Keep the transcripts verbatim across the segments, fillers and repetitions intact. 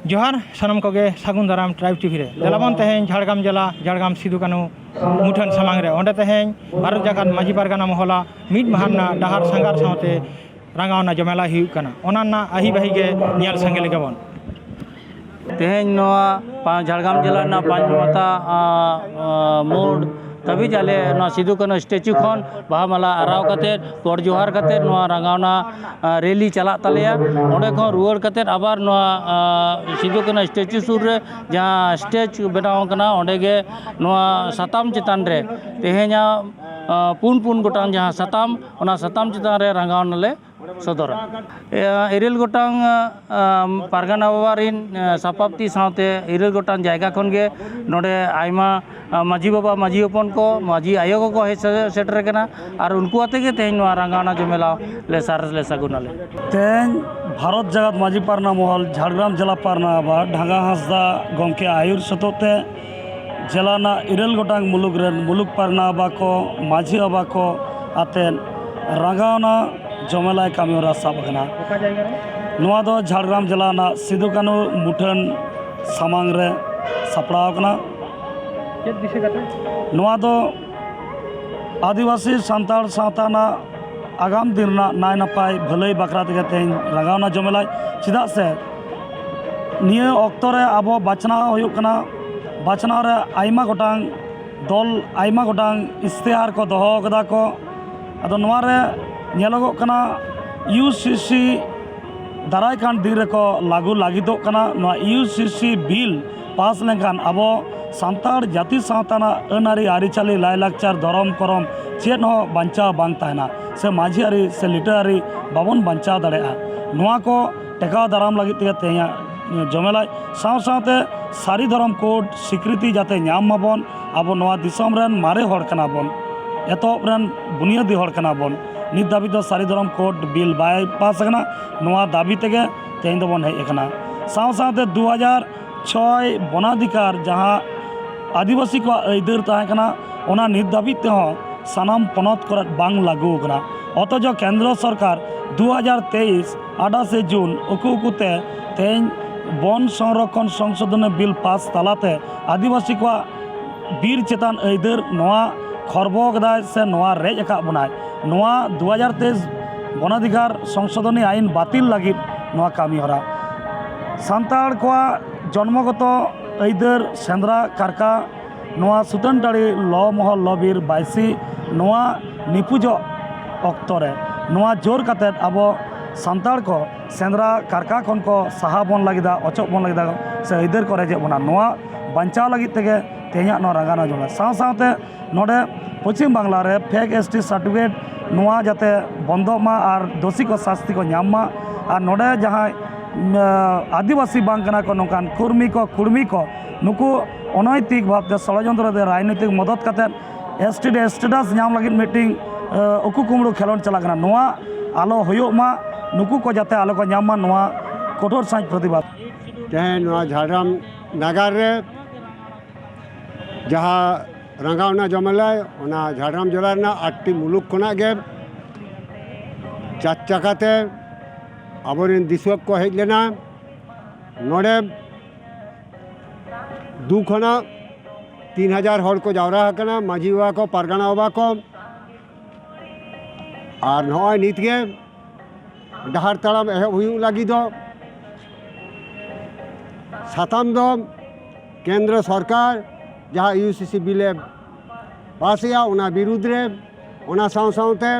ᱡᱚᱦᱟᱨ ᱥᱟᱱᱟᱢ ᱠᱚᱜᱮ, ᱥᱟᱹᱜᱩᱱ ᱫᱟᱨᱟᱢ ᱴᱨᱟᱭᱤᱵᱽ ᱴᱤᱵᱷᱤ ᱨᱮ᱾ ᱫᱮᱞᱟᱵᱚᱱ ᱛᱮᱦᱮᱧ ᱡᱷᱟᱲᱜᱨᱟᱢ ᱡᱮᱞᱟ, ᱡᱷᱟᱲᱜᱨᱟᱢ ᱥᱤᱫᱩ ᱠᱟᱹᱱᱦᱩ ᱢᱩᱴᱷᱟᱹᱱ ᱥᱟᱢᱟᱝ ᱨᱮ᱾ ᱚᱸᱰᱮ ᱛᱮᱦᱮᱧ ᱵᱷᱟᱨᱚᱛ ᱡᱟᱠᱟᱛ ᱢᱟᱹᱡᱷᱤ ᱯᱟᱨᱜᱟᱱᱟ ᱢᱚᱦᱚᱞᱟ ᱢᱤᱫ ᱢᱟᱦᱟ ᱨᱮᱱᱟᱜ ᱰᱟᱦᱟᱨ ᱥᱟᱸᱜᱷᱟᱨ ᱥᱟᱶᱛᱮ ᱨᱟᱸᱜᱟᱣᱱᱟ ᱡᱚᱢᱮᱞᱟᱭ ᱦᱩᱭᱩᱜ ᱠᱟᱱᱟ, ᱚᱱᱟ ᱨᱮᱱᱟᱜ ᱟᱹᱦᱤ ᱵᱟᱹᱦᱤ ᱜᱮ ᱧᱮᱞ ᱥᱟᱸᱜᱮ ᱞᱮᱜᱮ ᱵᱚᱱ᱾ ᱛᱮᱦᱮᱧ ᱱᱚᱣᱟ ᱯᱟ-, ᱡᱷᱟᱲᱜᱨᱟᱢ ᱡᱮᱞᱟ ᱨᱮᱱᱟᱜ ᱯᱟᱸᱪ ᱢᱟᱛᱟ, ᱟ, ᱟ, ᱢᱳᱲ ᱫᱷᱟᱹᱵᱤᱡ ᱟᱞᱮ ᱱᱚᱣᱟ ᱥᱤᱫᱩ ᱠᱟᱹᱱᱦᱩ ᱥᱴᱮᱪᱩ ᱠᱷᱚᱱ ᱵᱟᱦᱟ ᱢᱟᱞᱟ ᱟᱨᱟᱣ ᱠᱟᱛᱮᱫ, ᱜᱚᱰ ᱡᱚᱦᱟᱨ ᱠᱟᱛᱮᱫ ᱱᱚᱣᱟ ᱨᱟᱸᱜᱟᱣᱱᱟ, ᱟ, ᱨᱮᱞᱤ ᱪᱟᱞᱟᱜ ᱛᱟᱞᱮᱭᱟ᱾ ᱚᱸᱰᱮ ᱠᱷᱚᱱ ᱨᱩᱣᱟᱹᱲ ᱠᱟᱛᱮᱫ ᱟᱵᱟᱨ ᱱᱚᱣᱟ, ᱟ, ᱥᱤᱫᱩ ᱠᱟᱹᱱᱦᱩ ᱥᱴᱮᱪᱩ ᱥᱩᱨ ᱨᱮ ᱡᱟᱦᱟᱸ ᱥᱴᱮᱡᱽ ᱵᱮᱱᱟᱣ ᱠᱟᱱᱟ, ᱚᱸᱰᱮ ᱜᱮ ᱱᱚᱣᱟ ᱥᱟᱛᱟᱢ ᱪᱮᱛᱟᱱ ᱨᱮ ᱛᱮᱦᱮᱧᱟᱜ, ᱟ, ᱯᱩᱱ ᱯᱩᱱ ᱜᱚᱴᱟᱝ ᱡᱟᱦᱟᱸ ᱥᱟᱛᱟᱢ, ᱚᱱᱟ ᱥᱟᱛᱟᱢ ᱪᱮᱛᱟᱱ ᱨᱮ ᱨᱟᱸᱜᱟᱣᱱᱟ ᱞᱮ ᱥᱚᱫᱚᱨᱟ᱾ ᱮ, ᱤᱨᱟᱹᱞ ᱜᱚᱴᱟᱝ, ᱟ, ᱯᱟᱨᱜᱟᱱᱟ ᱵᱟᱵᱟ ᱨᱤᱱ, ᱟ, ᱥᱟᱯᱟᱵᱛᱤ ᱥᱟᱶᱛᱮ ᱤᱨᱟᱹᱞ ᱜᱚᱴᱟᱝ ᱡᱟᱭᱜᱟ ᱠᱷᱚᱱ ᱜᱮ ᱱᱚᱰᱮ ᱟᱭᱢᱟ, ᱟ, ᱢᱟᱹᱡᱷᱤ ᱵᱟᱵᱟ, ᱢᱟᱹᱡᱷᱤ ᱦᱚᱯᱚᱱ ᱠᱚ, ᱢᱟᱹᱡᱷᱤ ᱟᱭᱳ ᱠᱚᱠᱚ ᱦᱮᱡ ᱥᱮ-, ᱥᱮᱴᱮᱨ ᱟᱠᱟᱱᱟ ᱟᱨ ᱩᱱᱠᱩ ᱟᱛᱮ ᱜᱮ ᱛᱮᱦᱮᱧ ᱱᱚᱣᱟ ᱨᱟᱸᱜᱟᱣᱱᱟ ᱡᱚᱢᱮᱞᱟ ᱞᱮ ᱥᱟᱨ ᱞᱮ ᱥᱟᱹᱜᱩᱱᱟᱞᱮ᱾ ᱛᱮᱦᱮᱧ ᱵᱷᱟᱨᱚᱛ ᱡᱟᱠᱟᱛ ᱢᱟᱹᱡᱷᱤ ᱯᱟᱨᱜᱟᱱᱟ ᱢᱚᱦᱚᱞ, ᱡᱷᱟᱲᱜᱨᱟᱢ ᱡᱮᱞᱟ ᱯᱟᱨᱜᱟᱱᱟ ᱵᱟᱵᱟ ᱰᱷᱟᱸᱜᱟ ᱦᱟᱸᱥᱫᱟ ᱜᱚᱢᱠᱮ ᱟᱹᱭᱩᱨ ᱥᱚᱛᱚᱜ ᱛᱮ ᱡᱮᱞᱟ ᱨᱮᱱᱟᱜ ᱤᱨᱟᱹᱞ ᱜᱚᱴᱟᱝ ᱢᱩᱞᱩᱠ ᱨᱮᱱ ᱢᱩᱞᱩᱠ ᱯᱟᱨᱜᱟᱱᱟ ᱵᱟᱵᱟ ᱠᱚ, ᱢᱟᱹᱡᱷᱤ ᱵᱟᱵᱟ ᱠᱚ ᱟᱛᱮᱫ ᱨᱟᱸᱜᱟᱣᱱᱟ ᱡᱚᱢᱮᱞᱟᱭ ᱠᱟᱹᱢᱤ ᱦᱚᱨᱟ ᱥᱟᱵ ᱟᱠᱟᱱᱟ᱾ ᱚᱠᱟ ᱡᱟᱭᱜᱟ ᱨᱮ? ᱱᱚᱣᱟ ᱫᱚ ᱡᱷᱟᱲᱜᱨᱟᱢ ᱡᱮᱞᱟ ᱨᱮᱱᱟᱜ ᱥᱤᱫᱩ ᱠᱟᱹᱱᱦᱩ ᱢᱩᱴᱷᱟᱹᱱ ᱥᱟᱢᱟᱝ ᱨᱮ ᱥᱟᱯᱲᱟᱣ ᱟᱠᱟᱱᱟ᱾ ᱪᱮᱫ ᱵᱤᱥᱚᱭ ᱠᱟᱛᱮ? ᱱᱚᱣᱟ ᱫᱚ ᱟᱹᱫᱤᱵᱟᱹᱥᱤ ᱥᱟᱱᱛᱟᱲ ᱥᱟᱶᱛᱟ ᱨᱮᱱᱟᱜ ᱟᱜᱟᱢ ᱫᱤᱱ ᱨᱮᱱᱟᱜ ᱱᱟᱭ ᱱᱟᱯᱟᱭ ᱵᱷᱟᱹᱞᱟᱹᱭ ᱵᱟᱠᱷᱨᱟ ᱛᱮᱜᱮ ᱛᱮᱦᱮᱧ ᱨᱟᱸᱜᱟᱣᱱᱟ ᱡᱚᱢᱮᱞᱟᱭ᱾ ᱪᱮᱫᱟᱜ ᱥᱮ ᱱᱤᱭᱟᱹ ᱚᱠᱛᱚ ᱨᱮ ᱟᱵᱚ ᱵᱟᱪᱷᱱᱟᱣ ᱦᱩᱭᱩᱜ ᱠᱟᱱᱟ, ᱵᱟᱪᱷᱱᱟᱣ ᱨᱮ ᱟᱭᱢᱟ ᱜᱚᱴᱟᱝ ᱫᱚᱞ, ᱟᱭᱢᱟ ᱜᱚᱴᱟᱝ ᱤᱥᱛᱤᱦᱟᱨ ᱠᱚ ᱫᱚᱦᱚ ᱟᱠᱟᱫᱟ ᱠᱚ᱾ ᱟᱫᱚ ᱱᱚᱣᱟ ᱨᱮ ᱧᱮᱞᱚᱜᱚᱜ ᱠᱟᱱᱟ, ᱤᱭᱩ ᱥᱤ ᱥᱤ ᱫᱟᱨᱟᱭ ᱠᱟᱱ ᱫᱤᱱ ᱨᱮᱠᱚ ᱞᱟᱹᱜᱩ ᱞᱟᱹᱜᱤᱫᱚᱜ ᱠᱟᱱᱟ᱾ ᱱᱚᱣᱟ ᱤᱭᱩ ᱥᱤ ᱥᱤ ᱵᱤᱞ ᱯᱟᱥ ᱞᱮᱱᱠᱷᱟᱱ ᱟᱵᱚ ᱥᱟᱱᱛᱟᱲ ᱡᱟᱹᱛᱤ ᱥᱟᱶᱛᱟ ᱨᱮᱱᱟᱜ ᱟᱹᱱ ᱟᱹᱨᱤ, ᱟᱹᱨᱤᱪᱟᱹᱞᱤ, ᱞᱟᱭᱼᱞᱟᱠᱪᱟᱨ, ᱫᱷᱚᱨᱚᱢ, ᱠᱚᱨᱚᱢ ᱪᱮᱫ ᱦᱚᱸ ᱵᱟᱧᱪᱟᱣ ᱵᱟᱝ ᱛᱟᱦᱮᱱᱟ, ᱥᱮ ᱢᱟᱹᱡᱷᱤ ᱟᱹᱨᱤ ᱥᱮ ᱞᱤᱴᱟᱹ ᱟᱹᱨᱤ ᱵᱟᱵᱚᱱ ᱵᱟᱧᱪᱟᱣ ᱫᱟᱲᱮᱭᱟᱜᱼᱟ᱾ ᱱᱚᱣᱟ ᱠᱚ ᱴᱮᱠᱟᱣ ᱫᱟᱨᱟᱢ ᱞᱟᱹᱜᱤᱫ ᱛᱮᱜᱮ ᱛᱮᱦᱮᱧᱟᱜ ᱡᱚᱢᱮᱞᱟᱭ᱾ ᱥᱟᱶ ᱥᱟᱶᱛᱮ ᱥᱟᱹᱨᱤ ᱫᱷᱚᱨᱚᱢ ᱠᱳᱰ ᱥᱤᱠᱨᱤᱛᱤ ᱡᱟᱛᱮ ᱧᱟᱢ ᱢᱟᱵᱚᱱ, ᱟᱵᱚ ᱱᱚᱣᱟ ᱫᱤᱥᱚᱢ ᱨᱮᱱ ᱢᱟᱨᱮ ᱦᱚᱲ ᱠᱟᱱᱟ ᱵᱚᱱ, ᱮᱛᱚᱦᱚᱵ ᱨᱮᱱ ᱵᱩᱱᱤᱭᱟᱹᱫᱤ ᱦᱚᱲ ᱠᱟᱱᱟ ᱵᱚᱱ᱾ ᱱᱤᱛ ᱫᱷᱟᱹᱵᱤᱡ ᱫᱚ ᱥᱟᱹᱨᱤ ᱫᱷᱚᱨᱚᱢ ᱠᱳᱰ ᱵᱤᱞ ᱵᱟᱭ ᱯᱟᱥ ᱟᱠᱟᱱᱟ᱾ ᱱᱚᱣᱟ ᱫᱟᱹᱵᱤ ᱛᱮᱜᱮ ᱛᱮᱦᱮᱧ ᱫᱚᱵᱚᱱ ᱦᱮᱡ ᱟᱠᱟᱱᱟ᱾ ᱥᱟᱶ ᱥᱟᱶᱛᱮ ᱫᱩ ᱦᱟᱡᱟᱨ ᱪᱷᱚᱭ ᱵᱚᱱᱟᱫᱷᱤᱠᱟᱨ ᱡᱟᱦᱟᱸ ᱟᱹᱫᱤᱵᱟᱹᱥᱤ ᱠᱚᱣᱟᱜ ᱟᱹᱭᱫᱟᱹᱨ ᱛᱟᱦᱮᱸ ᱠᱟᱱᱟ, ᱚᱱᱟ ᱱᱤᱛ ᱫᱷᱟᱹᱵᱤᱡ ᱛᱮᱦᱚᱸ ᱥᱟᱱᱟᱢ ᱯᱚᱱᱚᱛ ᱠᱚᱨᱮ ᱵᱟᱝ ᱞᱟᱹᱜᱩ ᱟᱠᱟᱱᱟ᱾ ᱚᱛᱷᱚᱪᱚ ᱠᱮᱱᱫᱨᱚ ᱥᱚᱨᱠᱟᱨ ᱫᱩ ᱦᱟᱡᱟᱨ ᱛᱮᱭᱤᱥ ᱟᱴᱷᱟᱥᱮ ᱡᱩᱱ ᱩᱠᱩ ᱩᱠᱩᱛᱮ ᱛᱮᱦᱮᱧ ᱵᱚᱱ ᱥᱚᱝᱨᱚᱠᱷᱚᱱ ᱥᱚᱝᱥᱳᱫᱷᱚᱱᱤ ᱵᱤᱞ ᱯᱟᱥ ᱛᱟᱞᱟᱛᱮ ᱟᱹᱫᱤᱵᱟᱹᱥᱤ ᱠᱚᱣᱟᱜ ᱵᱤᱨ ᱪᱮᱛᱟᱱ ᱟᱹᱭᱫᱟᱹᱨ ᱱᱚᱣᱟ ᱠᱷᱚᱨᱵᱚ ᱠᱟᱫᱟᱭ ᱥᱮ ᱱᱚᱣᱟ ᱨᱮᱡ ᱟᱠᱟᱫ ᱵᱚᱱᱟᱭ᱾ ᱱᱚᱣᱟ ᱫᱩ ᱦᱟᱡᱟᱨ ᱛᱮᱭᱤᱥ ᱵᱚᱱᱟᱫᱷᱤᱠᱟᱨ ᱥᱚᱝᱥᱳᱫᱷᱚᱱᱤ ᱟᱭᱤᱱ ᱵᱟᱹᱛᱤᱞ ᱞᱟᱹᱜᱤᱫ ᱱᱚᱣᱟ ᱠᱟᱹᱢᱤ ᱦᱚᱨᱟ᱾ ᱥᱟᱱᱛᱟᱲ ᱠᱚᱣᱟᱜ ᱡᱚᱱᱢᱚᱜᱚᱛᱚ ᱟᱹᱭᱫᱟᱹᱨ ᱥᱮᱸᱫᱽᱨᱟ ᱠᱟᱨᱠᱟ ᱱᱚᱣᱟ ᱥᱩᱛᱟᱹᱱ ᱴᱟᱺᱰᱤ ᱞᱚ ᱢᱚᱦᱚᱞ ᱞᱚ ᱵᱤᱨ ᱵᱟᱹᱭᱥᱤ ᱱᱚᱣᱟ ᱱᱤᱯᱩᱡᱚᱜ ᱚᱠᱛᱚ ᱨᱮ ᱱᱚᱣᱟ ᱡᱳᱨ ᱠᱟᱛᱮᱫ ᱟᱵᱚ ᱥᱟᱱᱛᱟᱲ ᱠᱚ ᱥᱮᱸᱫᱽᱨᱟ ᱠᱟᱨᱠᱟ ᱠᱷᱚᱱ ᱠᱚ ᱥᱟᱦᱟ ᱵᱚᱱ ᱞᱟᱹᱜᱤᱫᱟ, ᱚᱪᱚᱜ ᱵᱚᱱ ᱞᱟᱹᱜᱤᱫᱟ ᱥᱮ ᱟᱹᱭᱫᱟᱹᱨ ᱠᱚ ᱨᱮᱡᱮᱫ ᱵᱚᱱᱟ, ᱱᱚᱣᱟ ᱵᱟᱧᱪᱟᱣ ᱞᱟᱹᱜᱤᱫ ᱛᱮᱜᱮ ᱛᱮᱦᱮᱧᱟᱜ ᱱᱚᱣᱟ ᱨᱟᱸᱜᱟᱣᱱᱟ ᱡᱚᱢᱟ᱾ ᱥᱟᱶ ᱥᱟᱶᱛᱮ ᱱᱚᱰᱮ ᱯᱚᱪᱷᱤᱢ ᱵᱟᱝᱞᱟ ᱨᱮ ᱯᱷᱮᱠ ᱮᱥ ᱴᱤ ᱥᱟᱨᱴᱤᱯᱷᱤᱠᱮᱴ ᱱᱚᱣᱟ ᱡᱟᱛᱮ ᱵᱚᱱᱫᱚᱜ ᱢᱟ ᱟᱨ ᱫᱳᱥᱤ ᱠᱚ ᱥᱟᱥᱛᱤ ᱠᱚ ᱧᱟᱢ ᱢᱟ᱾ ᱟᱨ ᱱᱚᱰᱮ ᱡᱟᱦᱟᱸᱭ, ᱩᱢ, ᱟᱹᱫᱤᱵᱟᱹᱥᱤ ᱵᱟᱝ ᱠᱟᱱᱟ ᱠᱚ ᱱᱚᱝᱠᱟᱱ ᱠᱩᱨᱢᱤ ᱠᱚ, ᱠᱩᱲᱢᱤ ᱠᱚ, ᱱᱩᱠᱩ ᱚᱱᱚᱭᱛᱤᱠ ᱵᱷᱟᱵᱽᱛᱮ ᱥᱚᱲᱚᱡᱚᱱᱛᱨᱚ ᱛᱮ ᱨᱟᱡᱽᱱᱳᱭᱛᱤᱠ ᱢᱚᱫᱚᱛ ᱠᱟᱛᱮᱫ ᱮᱥ ᱴᱤ ᱥᱴᱮᱴᱟᱥ ᱧᱟᱢ ᱞᱟᱹᱜᱤᱫ ᱢᱤᱫᱴᱤᱱ, ᱮ, ᱩᱠᱩ ᱠᱩᱢᱲᱩ ᱠᱷᱮᱞᱳᱰ ᱪᱟᱞᱟᱜ ᱠᱟᱱᱟ᱾ ᱱᱚᱣᱟ ᱟᱞᱚ ᱦᱩᱭᱩᱜ ᱢᱟ, ᱱᱩᱠᱩ ᱠᱚ ᱡᱟᱛᱮ ᱟᱞᱚ ᱠᱚ ᱧᱟᱢ ᱢᱟ, ᱱᱚᱣᱟ ᱠᱚᱴᱷᱳᱨ ᱥᱟᱺᱦᱤᱡ ᱯᱨᱚᱛᱤᱵᱟᱫ᱾ ᱛᱮᱦᱮᱧ ᱱᱚᱣᱟ ᱡᱷᱟᱲᱜᱨᱟᱢ ᱱᱟᱜᱟᱨ ᱨᱮ ᱡᱟᱦᱟᱸ ᱨᱟᱸᱜᱟᱣᱱᱟ ᱡᱚᱢᱮᱞᱟᱭ, ᱚᱱᱟ ᱡᱷᱟᱲᱜᱨᱟᱢ ᱡᱮᱞᱟ ᱨᱮᱱᱟᱜ ᱟᱴᱴᱤ ᱢᱩᱞᱩᱠ ᱠᱷᱚᱱᱟᱜ ᱜᱮ ᱪᱟᱨ ᱪᱟᱠᱟᱛᱮ ᱟᱵᱚᱨᱮᱱ ᱫᱤᱥᱣᱟᱹ ᱠᱚ ᱦᱮᱡ ᱞᱮᱱᱟ᱾ ᱱᱚᱰᱮ ᱫᱩ ᱠᱷᱚᱱᱟᱜ ᱛᱤᱱ ᱦᱟᱡᱟᱨ ᱦᱚᱲ ᱠᱚ ᱡᱟᱣᱨᱟ ᱟᱠᱟᱱᱟ, ᱢᱟᱹᱡᱷᱤ ᱵᱟᱵᱟ ᱠᱚ, ᱯᱟᱨᱜᱟᱱᱟ ᱵᱟᱵᱟ ᱠᱚ, ᱟᱨ ᱱᱚᱜᱼᱚᱭ ᱱᱤᱛ ᱜᱮ ᱰᱟᱦᱟᱨ ᱛᱟᱲᱟᱢ ᱮᱦᱚᱵ ᱦᱩᱭᱩᱜ ᱞᱟᱹᱜᱤᱫᱚᱜ᱾ ᱥᱟᱛᱟᱢ ᱫᱚ ᱠᱮᱱᱫᱨᱚ ᱥᱚᱨᱠᱟᱨ ᱡᱟᱦᱟᱸ ᱤᱭᱩ ᱥᱤ ᱥᱤ ᱵᱤᱞ ᱮ ᱯᱟᱥ ᱮᱜᱼᱟ, ᱚᱱᱟ ᱵᱤᱨᱩᱫᱽ ᱨᱮ᱾ ᱚᱱᱟ ᱥᱟᱶ ᱥᱟᱶᱛᱮ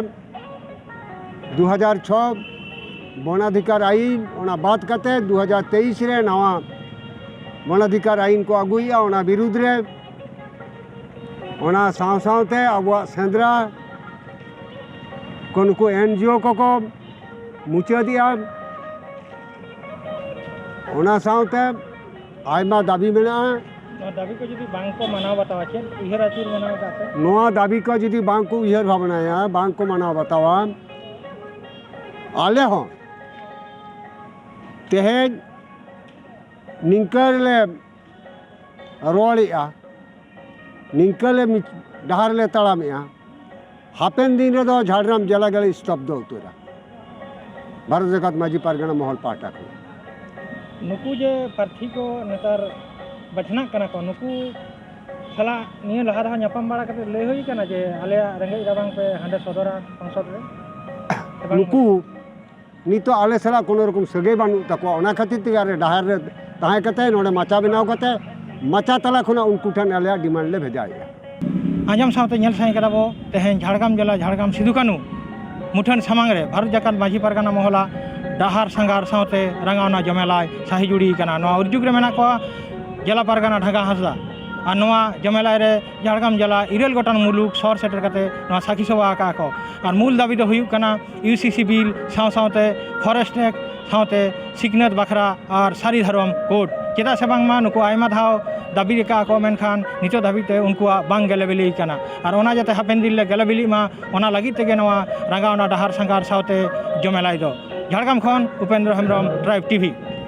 ᱫᱩ ᱦᱟᱡᱟᱨ ᱪᱷᱚ ᱵᱚᱱᱟᱫᱷᱤᱠᱟᱨ ᱟᱭᱤᱱ, ᱚᱱᱟ ᱵᱟᱫ ᱠᱟᱛᱮ ᱫᱩ ᱦᱟᱡᱟᱨ ᱛᱮᱭᱤᱥ ᱨᱮ ᱱᱟᱣᱟ ᱵᱚᱱᱟᱫᱷᱤᱠᱟᱨ ᱟᱭᱤᱱ ᱠᱚ ᱟᱹᱜᱩᱭᱮᱜᱼᱟ, ᱚᱱᱟ ᱵᱤᱨᱩᱫᱽ ᱨᱮ᱾ ᱚᱱᱟ ᱥᱟᱶ ᱥᱟᱶᱛᱮ ᱟᱵᱚᱣᱟᱜ ᱥᱮᱸᱫᱽᱨᱟ ᱠᱚ ᱱᱩᱠᱩ ᱮᱱ ᱡᱤ ᱳ ᱠᱚᱠᱚ ᱢᱩᱪᱟᱹᱫᱮᱜᱼᱟ᱾ ᱚᱱᱟ ᱥᱟᱶᱛᱮ ᱟᱭᱢᱟ ᱫᱟᱹᱵᱤ ᱢᱮᱱᱟᱜᱼᱟ᱾ ᱱᱚᱣᱟ ᱫᱟᱹᱵᱤ ᱠᱚ ᱡᱩᱫᱤ ᱵᱟᱝ ᱠᱚ ᱢᱟᱱᱟᱣ ᱵᱟᱛᱟᱣᱟ, ᱪᱮᱫ ᱩᱭᱦᱟᱹᱨ ᱟᱹᱪᱩᱨ ᱢᱟᱱᱟᱣ ᱠᱟᱛᱮ? ᱱᱚᱣᱟ ᱫᱟᱹᱵᱤ ᱠᱚ ᱡᱩᱫᱤ ᱵᱟᱝ ᱠᱚ ᱩᱭᱦᱟᱹᱨ ᱵᱷᱟᱵᱽᱱᱟᱭᱟ, ᱵᱟᱝ ᱠᱚ ᱢᱟᱱᱟᱣ ᱵᱟᱛᱟᱣᱟ, ᱟᱞᱮ ᱦᱚᱸ ᱛᱮᱦᱮᱧ ᱱᱤᱝᱠᱟᱹ ᱞᱮ ᱨᱚᱲᱮᱜᱼᱟ, ᱱᱤᱝᱠᱟᱹ ᱞᱮ ᱢᱤ-, ᱰᱟᱦᱟᱨ ᱞᱮ ᱛᱟᱲᱟᱢᱮᱜᱼᱟ, ᱦᱟᱯᱮᱱ ᱫᱤᱱ ᱨᱮᱫᱚ ᱡᱷᱟᱲᱜᱨᱟᱢ ᱡᱮᱞᱟ ᱜᱮᱞᱮ ᱥᱛᱚᱵᱫᱚ ᱩᱛᱟᱹᱨᱟ᱾ ᱵᱷᱟᱨᱚᱛ ᱡᱟᱠᱟᱛ ᱢᱟᱹᱡᱷᱤ ᱯᱟᱨᱜᱟᱱᱟ ᱢᱚᱦᱚᱞ ᱯᱟᱦᱴᱟ ᱠᱷᱚᱱ᱾ ᱱᱩᱠᱩ ᱡᱮ ᱯᱨᱟᱨᱛᱷᱤ ᱠᱚ ᱱᱮᱛᱟᱨ ᱵᱟᱪᱷᱱᱟᱜ ᱠᱟᱱᱟ ᱠᱚ, ᱱᱩᱠᱩ ᱥᱟᱞᱟᱜ ᱱᱤᱭᱟᱹ ᱞᱟᱦᱟ ᱨᱮᱦᱚᱸ ᱧᱟᱯᱟᱢ ᱵᱟᱲᱟ ᱠᱟᱛᱮ ᱞᱟᱹᱭ ᱦᱩᱭ ᱠᱟᱱᱟ ᱡᱮ ᱟᱞᱮᱭᱟᱜ ᱨᱮᱸᱜᱮᱡ ᱨᱟᱵᱟᱝ ᱯᱮ ᱦᱟᱸᱰᱮ ᱥᱚᱫᱚᱨᱟ ᱥᱚᱝᱥᱚᱫ ᱨᱮ? ᱥᱮ ᱵᱟᱝ? ᱱᱩᱠᱩ ᱱᱤᱛᱚᱜ ᱟᱞᱮ ᱥᱟᱞᱟᱜ ᱠᱳᱱᱳ ᱨᱚᱠᱚᱢ ᱥᱟᱹᱜᱟᱹᱭ ᱵᱟᱹᱱᱩᱜ ᱛᱟᱠᱚᱣᱟ᱾ ᱚᱱᱟ ᱠᱷᱟᱹᱛᱤᱨ ᱛᱮᱜᱮ ᱟᱞᱮ ᱰᱟᱦᱟᱨ ᱨᱮ ᱛᱟᱦᱮᱸ ᱠᱟᱛᱮ, ᱱᱚᱰᱮ ᱢᱟᱪᱟ ᱵᱮᱱᱟᱣ ᱠᱟᱛᱮ, ᱢᱟᱪᱟ ᱛᱟᱞᱟ ᱠᱷᱚᱱᱟᱜ ᱩᱱᱠᱩ ᱴᱷᱮᱱ ᱟᱞᱮᱭᱟᱜ ᱰᱤᱢᱟᱱᱰ ᱞᱮ ᱵᱷᱮᱡᱟᱭᱮᱫᱼᱟ᱾ ᱟᱸᱡᱚᱢ ᱥᱟᱶᱛᱮ ᱧᱮᱞ ᱥᱟᱸᱜᱮ ᱠᱟᱱᱟ ᱵᱚ ᱛᱮᱦᱮᱧ ᱡᱷᱟᱲᱜᱨᱟᱢ ᱡᱮᱞᱟ ᱡᱷᱟᱲᱜᱨᱟᱢ ᱥᱤᱫᱩ ᱠᱟᱹᱱᱩ ᱢᱩᱴᱷᱟᱹᱱ ᱥᱟᱢᱟᱝ ᱨᱮ ᱵᱷᱟᱨᱚᱛ ᱡᱟᱠᱟᱛ ᱢᱟᱹᱡᱷᱤ ᱯᱟᱨᱜᱟᱱᱟ ᱢᱚᱦᱚᱞᱟ ᱰᱟᱦᱟᱨ ᱥᱟᱸᱜᱷᱟᱨ ᱥᱟᱶᱛᱮ ᱨᱟᱸᱜᱟᱣᱱᱟ ᱡᱚᱢᱮᱞᱟᱭ ᱥᱟᱹᱦᱤ ᱡᱩᱲᱤ ᱠᱟᱱᱟ᱾ ᱱᱚᱣᱟ ᱩᱨᱡᱩᱜ ᱨᱮ ᱢᱮᱱᱟᱜ ᱠᱚᱣᱟ ᱡᱮᱞᱟ ᱯᱟᱨᱜᱟᱱᱟ ᱰᱷᱟᱸᱜᱟ ᱦᱟᱸᱥᱫᱟ᱾ ᱟᱨ ᱱᱚᱣᱟ ᱡᱚᱢᱮᱞᱟᱭ ᱨᱮ ᱡᱷᱟᱲᱜᱨᱟᱢ ᱡᱮᱞᱟ ᱤᱨᱟᱹᱞ ᱜᱚᱴᱟᱝ ᱢᱩᱞᱩᱠ ᱥᱚᱦᱚᱨ ᱥᱮᱴᱮᱨ ᱠᱟᱛᱮ ᱱᱚᱣᱟ ᱥᱟᱹᱠᱷᱤ ᱥᱚᱵᱷᱟ ᱟᱠᱟᱫ ᱠᱚ᱾ ᱟᱨ ᱢᱩᱞ ᱫᱟᱹᱵᱤ ᱫᱚ ᱦᱩᱭᱩᱜ ᱠᱟᱱᱟ ᱤᱭᱩ ᱥᱤ ᱥᱤ ᱵᱤᱞ ᱥᱟᱶ ᱥᱟᱶᱛᱮ ᱯᱷᱚᱨᱮᱥᱴ ᱮᱠᱴ ᱥᱟᱶᱛᱮ ᱥᱤᱠᱷᱱᱟᱹᱛ ᱵᱟᱠᱷᱨᱟ ᱟᱨ ᱥᱟᱹᱨᱤ ᱫᱷᱚᱨᱚᱢ ᱠᱳᱰ᱾ ᱪᱮᱫᱟᱜ ᱥᱮ ᱵᱟᱝᱢᱟ ᱱᱩᱠᱩ ᱟᱭᱢᱟ ᱫᱷᱟᱣ ᱫᱟᱹᱵᱤ ᱟᱠᱟᱫ ᱠᱚ, ᱢᱮᱱᱠᱷᱟᱱ ᱱᱤᱛᱚᱜ ᱫᱷᱟᱹᱵᱤᱡ ᱛᱮ ᱩᱱᱠᱩᱣᱟᱜ ᱵᱟᱝ ᱜᱮᱞᱮ ᱵᱤᱞᱤ ᱠᱟᱱᱟ᱾ ᱟᱨ ᱚᱱᱟ ᱡᱟᱛᱮ ᱦᱟᱯᱮᱱ ᱫᱤᱱ ᱞᱮ ᱜᱮᱞᱮ ᱵᱤᱞᱤᱜ ᱢᱟ, ᱚᱱᱟ ᱞᱟᱹᱜᱤᱫ ᱛᱮᱜᱮ ᱱᱚᱣᱟ ᱨᱟᱸᱜᱟᱣᱱᱟ ᱰᱟᱦᱟᱨ ᱥᱟᱸᱜᱷᱟᱨ ᱥᱟᱶᱛᱮ ᱡᱚᱢᱮᱞᱟᱭ ᱫᱚ᱾ ᱡᱷᱟᱲᱜᱨᱟᱢ ᱠᱷᱚᱱ ᱩᱯᱮᱱᱫᱨᱚ ᱦᱮᱢᱵᱨᱚᱢ, ᱴᱨᱟᱭᱤᱵᱽ ᱴᱤ ᱵᱷᱤ᱾